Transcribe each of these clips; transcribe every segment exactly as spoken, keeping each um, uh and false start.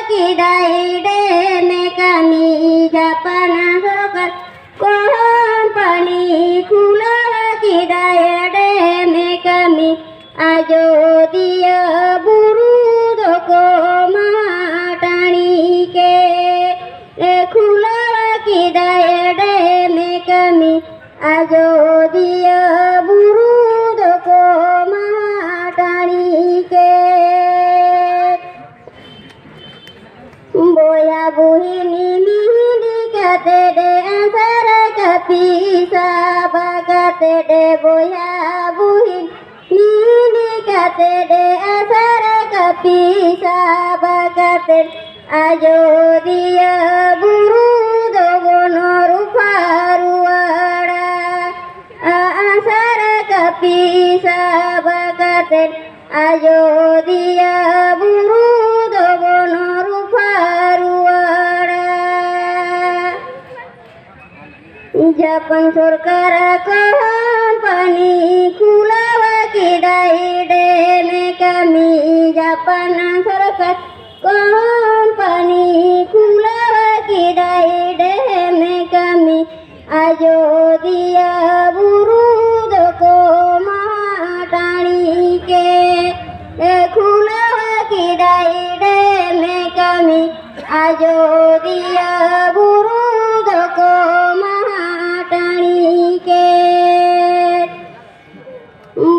ᱠᱮᱫᱟᱭ ᱰᱮᱢ ᱠᱟᱹᱢᱤ, ᱡᱟᱯᱟᱱ ᱥᱚᱨᱠᱟᱨ ᱠᱳᱢᱯᱟᱱᱤ ᱠᱷᱩᱞᱟᱹᱣ ᱠᱮᱫᱟᱭ ᱰᱮᱢ ᱠᱟᱹᱢᱤ, ᱟᱡᱳᱫᱤᱭᱟᱹ ᱵᱩᱨᱩ ᱫᱚᱠᱚ ᱢᱟᱜ ᱴᱟᱺᱰᱤ ᱠᱮᱫ᱾ ᱠᱷᱩᱞᱟᱹᱣ ᱠᱮᱫᱟᱭ ᱰᱮᱢ ᱠᱟᱹᱢᱤ, ᱟᱡᱳᱫᱤᱭᱟᱹ ᱵᱩᱨᱩ ᱫᱚᱠᱚ ᱢᱟᱜ ᱴᱟᱺᱰᱤ ᱠᱮᱫ᱾ ᱵᱚᱭᱦᱟ ᱵᱩᱦᱤᱱ ᱢᱤᱫ ᱠᱟᱛᱮ ᱰᱮ ᱟᱥᱟᱨ ᱠᱟᱹᱯᱤ ᱥᱟᱵ ᱠᱟᱛᱮ ᱰᱮ, ᱵᱚᱭᱦᱟ ᱵᱩᱦᱤᱱ ᱢᱤᱫ ᱠᱟᱛᱮ ᱰᱮ ᱟᱥᱟᱨ ᱠᱟᱹᱯᱤ ᱥᱟᱵ ᱠᱟᱛᱮ, ᱟᱡᱳᱫᱤᱭᱟᱹ ᱵᱩᱨᱩ ᱫᱚᱵᱚᱱ ᱨᱩᱯᱷᱟ ᱨᱩᱣᱟᱹᱲᱟ᱾ ᱟᱥᱟᱨ ᱠᱟᱹᱯᱤ ᱥᱟᱵ ᱠᱟᱛᱮ, ᱟᱡᱳᱫᱤᱭᱟᱹ ᱵᱩᱨᱩ ᱫᱚᱵᱚᱱ ᱨᱩᱯᱷᱟ ᱨᱩᱣᱟᱹᱲᱟ᱾ ᱡᱟᱯᱟᱱ ᱥᱚᱨᱠᱟᱨ ᱠᱳᱢᱯᱟᱱᱤ ᱠᱷᱩᱞᱟᱹᱣ ᱠᱮᱫᱟᱭ ᱰᱮᱢ ᱠᱟᱹᱢᱤ, ᱡᱟᱯᱟᱱ ᱥᱚᱨᱠᱟᱨ ᱠᱳᱢᱯᱟᱱᱤ ᱠᱷᱩᱞᱟᱹᱣ ᱠᱮᱫᱟᱭ ᱰᱮᱢ ᱠᱟᱹᱢᱤ, ᱟᱡᱳᱫᱤᱭᱟᱹ ᱵᱩᱨᱩ ᱫᱚᱠᱚ ᱢᱟᱜ ᱴᱟᱺᱰᱤ ᱠᱮᱫ᱾ ᱠᱷᱩᱞᱟᱹᱣ ᱠᱮᱫᱟᱭ ᱰᱮᱢ ᱠᱟᱹᱢᱤ, ᱟᱡᱳᱫᱤᱭᱟᱹ ᱵᱩᱨᱩ ᱫᱚᱠᱚ ᱢᱟᱜ ᱴᱟᱺᱰᱤ ᱠᱮᱫ᱾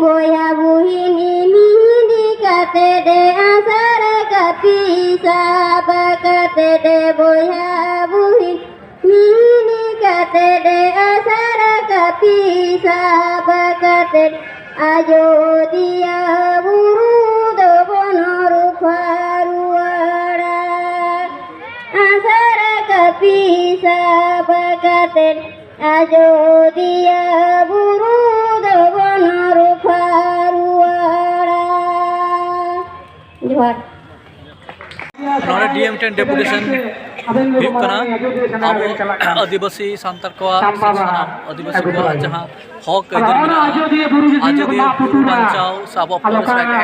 ᱵᱚᱭᱦᱟ ᱵᱩᱦᱤᱱ ᱢᱤᱫ ᱠᱟᱛᱮ ᱰᱮ ᱟᱥᱟᱨ ᱠᱟᱹᱯᱤ ᱥᱟᱵ ᱠᱟᱛᱮ ᱰᱮ, ᱵᱚᱭᱦᱟ ᱵᱩᱦᱤᱱ ᱢᱤᱫ ᱠᱟᱛᱮ ᱰᱮ ᱟᱥᱟᱨ ᱠᱟᱹᱯᱤ ᱥᱟᱵ ᱠᱟᱛᱮ, ᱟᱡᱳᱫᱤᱭᱟᱹ ᱵᱩᱨᱩ ᱫᱚᱵᱚᱱ ᱨᱩᱯᱷᱟ ᱨᱩᱣᱟᱹᱲᱟ᱾ ᱟᱥᱟᱨ ᱠᱟᱹᱯᱤ ᱥᱟᱵ ᱠᱟᱛᱮ, ᱟᱡᱳᱫᱤᱭᱟᱹ ᱵᱩᱨᱩ ᱫᱚᱵᱚᱱ ᱨᱩᱯᱷᱟ ᱨᱩᱣᱟᱹᱲᱟ᱾ ᱡᱚᱦᱟᱨ᱾ ᱱᱚᱰᱮ ᱰᱤ ᱮᱢ ᱴᱷᱮᱱ ᱰᱮᱯᱩᱴᱮᱥᱚᱱ ᱦᱩᱭᱩᱜ ᱠᱟᱱᱟ ᱟᱵᱚ ᱟᱹᱫᱤᱵᱟᱹᱥᱤ ᱥᱟᱱᱛᱟᱲ ᱠᱚᱣᱟᱜ ᱥᱮ ᱥᱟᱱᱟᱢ ᱟᱹᱫᱤᱵᱟᱹᱥᱤ ᱠᱚᱣᱟᱜ ᱡᱟᱦᱟᱸ ᱦᱚᱠ ᱟᱹᱭᱫᱟᱹᱨᱤ ᱢᱮᱱᱟᱜᱼᱟ, ᱟᱡᱚᱫᱤᱭᱟᱹ ᱵᱩᱨᱩ ᱵᱟᱧᱪᱟᱣ ᱥᱮ ᱟᱵᱚᱣᱟᱜ ᱯᱚᱨᱤᱥᱨᱟᱭ ᱨᱮ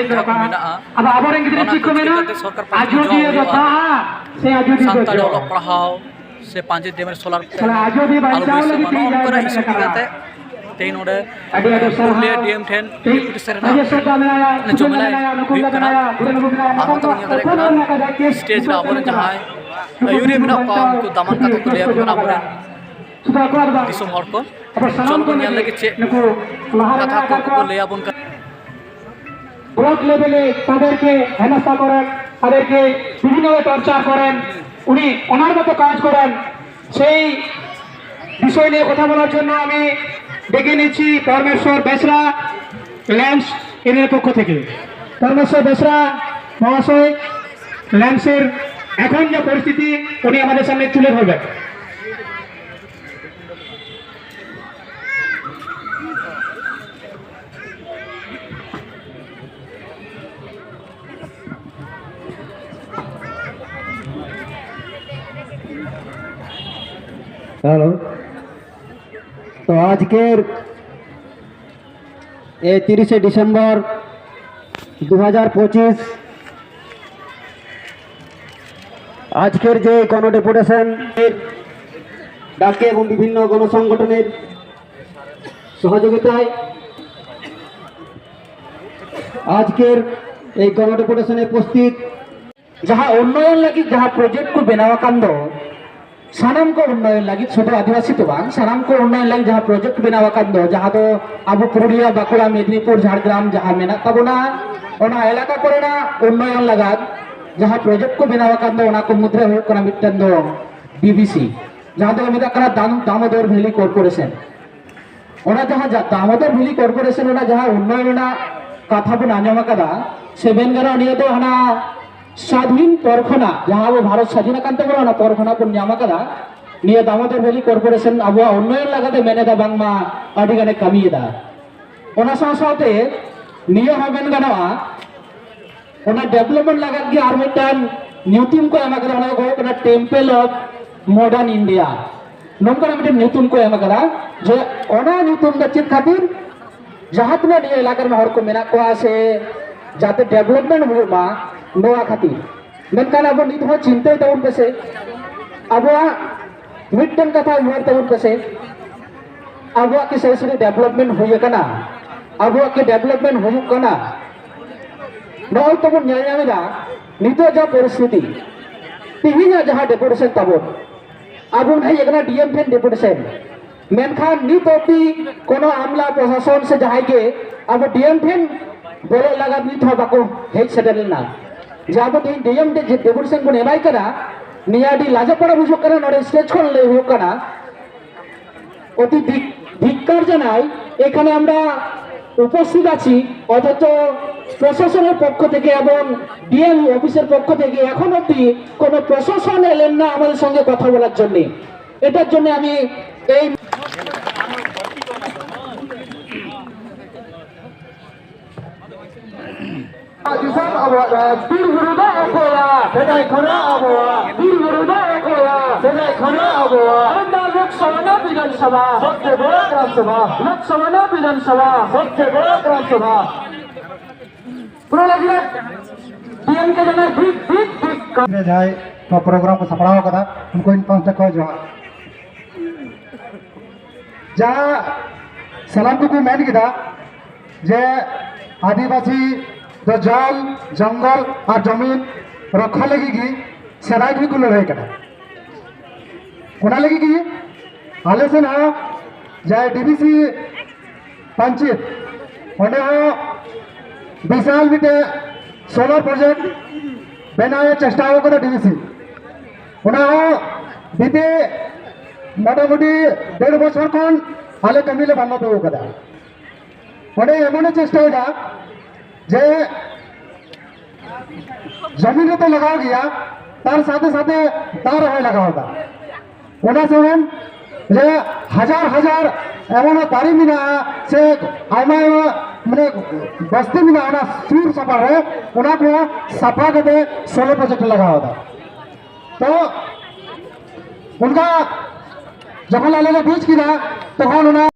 ᱡᱟᱦᱟᱸ ᱠᱚ ᱢᱮᱱᱟᱜᱼᱟ, ᱚᱱᱟ ᱠᱚ ᱪᱤᱠᱟᱹ ᱠᱟᱛᱮ ᱥᱚᱨᱠᱟᱨ ᱯᱟᱦᱴᱟ ᱠᱷᱚᱱ ᱡᱚᱜᱟᱣ ᱦᱩᱭᱩᱜᱼᱟ, ᱥᱟᱱᱛᱟᱲᱤ ᱚᱞᱚᱜ ᱯᱟᱲᱦᱟᱣ ᱥᱮ ᱯᱟᱧᱪᱮᱛ ᱰᱮᱢ ᱨᱮ ᱥᱳᱞᱟᱨ ᱯᱞᱮᱱᱴ ᱟᱞᱚ ᱵᱟᱹᱭᱥᱟᱹᱣ ᱢᱟ, ᱱᱚᱜᱼᱚ ᱱᱚᱝᱠᱟᱱᱟᱜ ᱤᱥᱩ ᱤᱫᱤ ᱠᱟᱛᱮ ᱛᱮᱦᱮᱧ ᱱᱚᱰᱮ ᱯᱩᱨᱩᱞᱤᱭᱟᱹ ᱰᱤ ᱮᱢ ᱴᱷᱮᱱ ᱯᱩᱞᱤᱥ ᱨᱮᱱᱟᱜ ᱡᱚᱢᱮᱞᱟᱭ ᱦᱩᱭᱩᱜ ᱠᱟᱱᱟ᱾ ᱟᱨ ᱱᱚᱛᱮ ᱵᱚᱱ ᱧᱮᱞ ᱫᱟᱲᱮᱭᱟᱜ ᱠᱟᱱᱟ, ᱥᱴᱮᱡᱽ ᱨᱮ ᱟᱵᱚᱨᱮᱱ ᱡᱟᱦᱟᱸᱭ ᱟᱹᱭᱩᱨᱤᱭᱟᱹ ᱢᱮᱱᱟᱜ ᱠᱚᱣᱟ, ᱩᱱᱠᱩ ᱫᱟᱢᱟᱱ ᱠᱟᱛᱷᱟ ᱠᱚ ᱞᱟᱹᱭ ᱟᱵᱚᱱ ᱠᱟᱱᱟ ᱟᱵᱚᱨᱮᱱ ᱫᱤᱥᱚᱢ ᱦᱚᱲ ᱠᱚ᱾ ᱪᱚᱞᱚ ᱵᱚᱱ ᱧᱮᱞ ᱞᱮᱜᱮ ᱪᱮᱫ ᱠᱟᱛᱷᱟ ᱠᱚ ᱠᱚ ᱞᱟᱹᱭ ᱟᱵᱚᱱ ᱠᱟᱱᱟ᱾ ব্লক লেভেলে তাদেরকে হেনস্থা করেন, তাদেরকে বিভিন্নভাবে টর্চার করেন, উনি ওনার মতো কাজ করেন। সেই বিষয় নিয়ে কথা বলার জন্য আমি ডেকে নিচ্ছি পরমেশ্বর বেসরা, ল্যাম্পস এর পক্ষ থেকে। পরমেশ্বর বেসরা মহাশয়, ল্যাম্পসের এখন যে পরিস্থিতি, উনি আমাদের সামনে তুলে ধরবেন। হ্যালো। তো আজকের এই তিরিশে ডিসেম্বর দু হাজার পঁচিশ, আজকের যে গণডেপুটেশন ডাকে এবং বিভিন্ন গণসংগঠনের সহযোগিতায় আজকের এই গণডেপুটেশনে উপস্থিত, ᱡᱟᱦᱟᱸ ᱩᱱᱱᱚᱭᱚᱱ ᱞᱟᱹᱜᱤᱫ ᱡᱟᱦᱟᱸ ᱯᱨᱚᱡᱮᱠᱴ ᱠᱚ ᱵᱮᱱᱟᱣ ᱟᱠᱟᱱ ᱫᱚ, ᱥᱟᱱᱟᱢ ᱠᱚ ᱩᱱᱱᱚᱭᱚᱱ ᱞᱟᱹᱜᱤᱫ, ᱥᱩᱫᱷᱩ ᱟᱹᱫᱤᱵᱟᱹᱥᱤ ᱫᱚ ᱵᱟᱝ, ᱥᱟᱱᱟᱢ ᱠᱚ ᱩᱱᱱᱚᱭᱚᱱ ᱞᱟᱹᱜᱤᱫ ᱡᱟᱦᱟᱸ ᱯᱨᱚᱡᱮᱠᱴ ᱵᱮᱱᱟᱣ ᱟᱠᱟᱱ ᱫᱚ, ᱡᱟᱦᱟᱸ ᱫᱚ ᱟᱵᱚ ᱯᱩᱨᱩᱞᱤᱭᱟᱹ, ᱵᱟᱸᱠᱩᱲᱟ, ᱢᱮᱫᱽᱱᱤᱯᱩᱨ, ᱡᱷᱟᱲᱜᱨᱟᱢ ᱡᱟᱦᱟᱸ ᱢᱮᱱᱟᱜ ᱛᱟᱵᱚᱱᱟ, ᱚᱱᱟ ᱮᱞᱟᱠᱟ ᱠᱚᱨᱮᱱᱟᱜ ᱩᱱᱱᱚᱭᱚᱱ ᱞᱟᱹᱜᱤᱫ ᱡᱟᱦᱟᱸ ᱯᱨᱚᱡᱮᱠᱴ ᱠᱚ ᱵᱮᱱᱟᱣ ᱟᱠᱟᱱ ᱫᱚ, ᱚᱱᱟ ᱠᱚ ᱢᱩᱫᱽᱨᱮ ᱦᱩᱭᱩᱜ ᱠᱟᱱᱟ ᱢᱤᱫᱴᱮᱱ ᱫᱚ ᱰᱤ ᱵᱷᱤ ᱥᱤ, ᱡᱟᱦᱟᱸ ᱫᱚᱠᱚ ᱢᱮᱛᱟᱜ ᱠᱟᱱᱟ ᱫᱟᱢ-, ᱫᱟᱢᱳᱫᱚᱨ ᱵᱷᱮᱞᱤ ᱠᱚᱨᱯᱳᱨᱮᱥᱚᱱ᱾ ᱚᱱᱟ ᱡᱟᱦᱟᱸ ᱡᱟ-, ᱫᱟᱢᱳᱫᱚᱨ ᱵᱷᱮᱞᱤ ᱠᱚᱨᱯᱳᱨᱮᱥᱚᱱ ᱨᱮᱱᱟᱜ ᱡᱟᱦᱟᱸ ᱩᱱᱱᱚᱭᱚᱱ ᱨᱮᱱᱟᱜ ᱠᱟᱛᱷᱟ ᱵᱚᱱ ᱟᱸᱡᱚᱢ ᱟᱠᱟᱫᱟ, ᱥᱮ ᱢᱮᱱ ᱜᱟᱱᱚᱜᱼᱟ, ᱱᱤᱭᱟᱹ ᱫᱚ ᱦᱟᱱᱟ ᱥᱟᱫᱷᱤᱱ ᱯᱚᱨ ᱠᱷᱚᱱᱟᱜ, ᱡᱟᱦᱟᱸ ᱟᱵᱚ ᱵᱷᱟᱨᱚᱛ ᱥᱟᱫᱷᱤᱱ ᱟᱠᱟᱱ ᱛᱟᱵᱚᱱᱟ, ᱚᱱᱟ ᱯᱚᱨ ᱠᱷᱚᱱᱟᱜ ᱵᱚᱱ ᱧᱟᱢ ᱟᱠᱟᱫᱟ᱾ ᱱᱤᱭᱟᱹ ᱫᱟᱢᱳᱫᱚᱨ ᱵᱷᱮᱞᱤ ᱠᱚᱨᱯᱳᱨᱮᱥᱚᱱ ᱟᱵᱚᱣᱟᱜ ᱩᱱᱱᱚᱭᱚᱱ ᱞᱟᱹᱜᱤᱫ ᱮ ᱢᱮᱱᱮᱫᱟ, ᱵᱟᱝᱢᱟ ᱟᱹᱰᱤ ᱜᱟᱱᱮ ᱠᱟᱹᱢᱤᱭᱮᱫᱟ᱾ ᱚᱱᱟ ᱥᱟᱶ ᱥᱟᱶᱛᱮ ᱱᱤᱭᱟᱹ ᱦᱚᱸ ᱢᱮᱱ ᱜᱟᱱᱚᱜᱼᱟ, ᱚᱱᱟ ᱰᱮᱵᱷᱞᱚᱯᱢᱮᱱᱴ ᱞᱟᱹᱜᱤᱫ ᱜᱮ ᱟᱨ ᱢᱤᱫᱴᱟᱝ ᱧᱩᱛᱩᱢ ᱠᱚ ᱮᱢ ᱟᱠᱟᱫᱟ, ᱚᱱᱟ ᱫᱚ ᱦᱩᱭᱩᱜ ᱠᱟᱱᱟ Temple of Modern India, ᱱᱚᱝᱠᱟᱱᱟᱜ ᱢᱤᱫᱴᱮᱱ ᱧᱩᱛᱩᱢ ᱠᱚ ᱮᱢ ᱟᱠᱟᱫᱟ᱾ ᱡᱮ ᱚᱱᱟ ᱧᱩᱛᱩᱢ ᱫᱚ ᱪᱮᱫ ᱠᱷᱟᱹᱛᱤᱨ? ᱡᱟᱦᱟᱸ ᱛᱤᱱᱟᱹᱜ ᱱᱤᱭᱟᱹ ᱮᱞᱟᱠᱟ ᱨᱮᱱ ᱦᱚᱲ ᱠᱚ ᱢᱮᱱᱟᱜ ᱠᱚᱣᱟ ᱥᱮ ᱡᱟᱛᱮ development ᱦᱩᱭᱩᱜ ᱢᱟ, ᱱᱚᱣᱟ ᱠᱷᱟᱹᱛᱤᱨ᱾ ᱢᱮᱱᱠᱷᱟᱱ ᱟᱵᱚ ᱱᱤᱛ ᱦᱚᱸ ᱪᱤᱱᱛᱟᱹᱭ ᱛᱟᱵᱚᱱ ᱯᱮᱥᱮ, ᱟᱵᱚᱣᱟᱜ ᱢᱤᱫᱴᱮᱱ ᱠᱟᱛᱷᱟ ᱩᱭᱦᱟᱹᱨ ᱛᱟᱵᱚᱱ ᱯᱮᱥᱮ, ᱟᱵᱚᱣᱟᱜ ᱠᱤ ᱥᱟᱹᱨᱤ ᱥᱟᱹᱨᱤ development ᱦᱩᱭ ᱟᱠᱟᱱᱟ? ᱟᱵᱚᱣᱟᱜ ᱠᱤ development ᱦᱩᱭᱩᱜ ᱠᱟᱱᱟ? ᱱᱚᱜᱼᱚᱭ ᱛᱚᱵᱚᱱ ᱧᱮᱞ ᱧᱟᱢ ᱮᱫᱟ ᱱᱤᱛᱚᱜ ᱡᱟ ᱯᱚᱨᱤᱥᱛᱷᱤᱛᱤ, ᱛᱮᱦᱮᱧᱟᱜ ᱡᱟᱦᱟᱸ deputation ᱛᱟᱵᱚᱱ, ᱟᱵᱚ ᱵᱚᱱ ᱦᱮᱡ ᱟᱠᱟᱱᱟ DM ᱴᱷᱮᱱ deputation, ᱢᱮᱱᱠᱷᱟᱱ ᱱᱤᱛ ᱚᱵᱫᱤ ᱠᱳᱱᱳ ᱟᱢᱞᱟ ᱯᱨᱚᱥᱟᱥᱚᱱ ᱥᱮ ᱡᱟᱦᱟᱸᱭ ᱜᱮ ᱟᱵᱚ DM ᱴᱷᱮᱱ ᱵᱚᱞᱚᱜ ᱞᱟᱹᱜᱤᱫ ᱱᱤᱛ ᱦᱚᱸ ᱵᱟᱠᱚ ᱦᱮᱡ ᱥᱮᱴᱮᱨ ᱞᱮᱱᱟ᱾ ᱡᱮ ᱟᱵᱚ ᱛᱮᱦᱮᱧ DM ᱴᱷᱮᱱ ᱡᱮ deputation ᱵᱚᱱ ᱮᱢᱟᱭ ᱠᱟᱱᱟ, ᱱᱤᱭᱟᱹ ᱟᱹᱰᱤ ᱞᱟᱡᱟᱯᱟᱲᱟ ᱵᱩᱡᱷᱟᱹᱜ ᱠᱟᱱᱟ᱾ ᱱᱚᱰᱮ stage ᱠᱷᱚᱱ ᱞᱟᱹᱭ ᱦᱩᱭᱩᱜ ᱠᱟᱱᱟ, অতি ধিক- ধিক্কার জানাই, এখানে আমরা উপস্থিত আছি, অথচ প্রশাসনের পক্ষ থেকে এবং ডিএম অফিসের পক্ষ থেকে এখন অবধি কোনো প্রশাসন এলেন না আমাদের সঙ্গে কথা বলার জন্য। এটার জন্য আমি এই ᱫᱤᱥᱚᱢ ᱟᱵᱚᱣᱟᱜ ᱨᱟᱡᱽ, ᱵᱤᱨ ᱵᱩᱨᱩ ᱫᱚ ᱚᱠᱚᱭᱟᱜ? ᱥᱮᱫᱟᱭ ᱠᱷᱚᱱᱟᱜ ᱟᱵᱚᱣᱟᱜ᱾ ᱵᱤᱨ ᱵᱩᱨᱩ ᱫᱚ ᱚᱠᱚᱭᱟᱜ? ᱥᱮᱫᱟᱭ ᱠᱷᱚᱱᱟᱜ ᱟᱵᱚᱣᱟᱜ᱾ ᱢᱮᱱᱫᱟ ᱞᱳᱠᱥᱚᱵᱷᱟ ᱱᱟ ᱵᱤᱫᱷᱟᱱᱥᱚᱵᱷᱟ᱾ ᱥᱚᱵᱥᱮ ᱵᱚᱲᱟ ᱜᱨᱟᱢ ᱥᱚᱵᱷᱟ᱾ ᱞᱳᱠᱥᱚᱵᱷᱟ ᱱᱟ ᱵᱤᱫᱷᱟᱱᱥᱚᱵᱷᱟ᱾ ᱥᱚᱵᱥᱮ ᱵᱚᱲᱟ ᱜᱨᱟᱢ ᱥᱚᱵᱷᱟ᱾ ᱯᱩᱨᱟᱹ ᱞᱟᱹᱜᱤᱫ ᱰᱤᱮᱢ ᱠᱮ ᱡᱟᱱᱟᱭ ᱴᱷᱤᱠ, ᱴᱷᱤᱠ, ᱴᱷᱤᱠ᱾ ᱡᱟᱦᱟᱸᱭ ᱱᱚᱣᱟ ᱯᱨᱳᱜᱨᱟᱢ ᱠᱚ ᱥᱟᱯᱲᱟᱣ ᱟᱠᱟᱫᱟ, ᱩᱱᱠᱩ ᱤᱧ ᱯᱟᱦᱴᱟ ᱠᱷᱚᱱ ᱡᱚᱦᱟᱨ᱾ ᱡᱟᱦᱟᱸ ᱥᱟᱱᱟᱢ ᱠᱚᱠᱚ ᱢᱮᱱ ᱠᱮᱫᱟ ᱡᱮ ᱟᱹᱫᱤᱵᱟᱹᱥᱤ ᱫᱚ ᱡᱚᱞ, ᱡᱚᱝᱜᱚᱞ ᱟᱨ ᱡᱚᱢᱤᱱ ᱨᱚᱠᱠᱷᱟ ᱞᱟᱹᱜᱤᱫ ᱜᱮ ᱥᱮᱫᱟᱭ ᱠᱷᱚᱱ ᱠᱚ ᱞᱟᱹᱲᱦᱟᱹᱭ ᱠᱟᱱᱟ᱾ ᱚᱱᱟ ᱞᱟᱹᱜᱤᱫ ᱜᱮ ᱟᱞᱮ ᱥᱮᱱ ᱦᱚᱸ ᱡᱟᱦᱟᱸᱭ ᱰᱤᱵᱤᱥᱤ ᱯᱟᱧᱪᱮᱛ, ᱚᱸᱰᱮ ᱦᱚᱸ ᱵᱤᱥᱟᱞ ᱢᱤᱫᱴᱮᱡ ᱥᱳᱞᱟᱨ ᱯᱨᱚᱡᱮᱠᱴ ᱵᱮᱱᱟᱣ ᱮ ᱪᱮᱥᱴᱟ ᱟᱠᱟᱫᱟ ᱰᱤᱵᱤᱥᱤ᱾ ᱚᱱᱟ ᱦᱚᱸ ᱵᱤᱛᱤ ᱢᱚᱴᱟᱢᱩᱴᱤ ᱰᱮᱲ ᱵᱚᱪᱷᱚᱨ ᱠᱷᱚᱱ ᱟᱞᱮ ᱠᱟᱹᱢᱤ ᱞᱮ ᱵᱚᱱᱫᱚ ᱦᱚᱴᱚ ᱟᱠᱟᱫᱟ᱾ ᱚᱸᱰᱮ ᱮᱢᱚᱱᱮ ᱪᱮᱥᱴᱟᱭᱮᱫᱟ ᱡᱮ ᱡᱚᱢᱤᱱ ᱨᱮᱛᱚ ᱞᱟᱜᱟᱣ ᱜᱮᱭᱟ, ᱛᱟᱨ ᱥᱟᱛᱷᱮ ᱥᱟᱛᱷᱮ ᱫᱟᱜ ᱨᱮᱦᱚᱸᱭ ᱞᱟᱜᱟᱣ ᱮᱫᱟ᱾ ᱚᱱᱟ ᱥᱚᱢᱚᱭ ᱡᱮ ᱦᱟᱡᱟᱨ ᱦᱟᱡᱟᱨ ᱮᱢᱚᱱ ᱫᱟᱨᱮ ᱢᱮᱱᱟᱜᱼᱟ ᱥᱮ ᱟᱭᱢᱟ ᱟᱭᱢᱟ ᱢᱟᱱᱮ ᱵᱟᱥᱛᱤ ᱢᱮᱱᱟᱜᱼᱟ ᱚᱱᱟ ᱥᱩᱨ ᱥᱟᱯᱟᱲ ᱨᱮ, ᱚᱱᱟ ᱠᱚ ᱥᱟᱯᱷᱟ ᱠᱟᱛᱮ ᱥᱳᱞᱟᱨ ᱯᱨᱚᱡᱮᱠᱴ ᱞᱟᱜᱟᱣ ᱮᱫᱟ᱾ ᱛᱚ ᱚᱱᱠᱟ ᱡᱚᱠᱷᱚᱱ ᱟᱞᱮ ᱞᱮ ᱵᱩᱡᱽ ᱠᱮᱫᱟ, ᱛᱚᱠᱷᱚᱱ ᱚᱱᱟ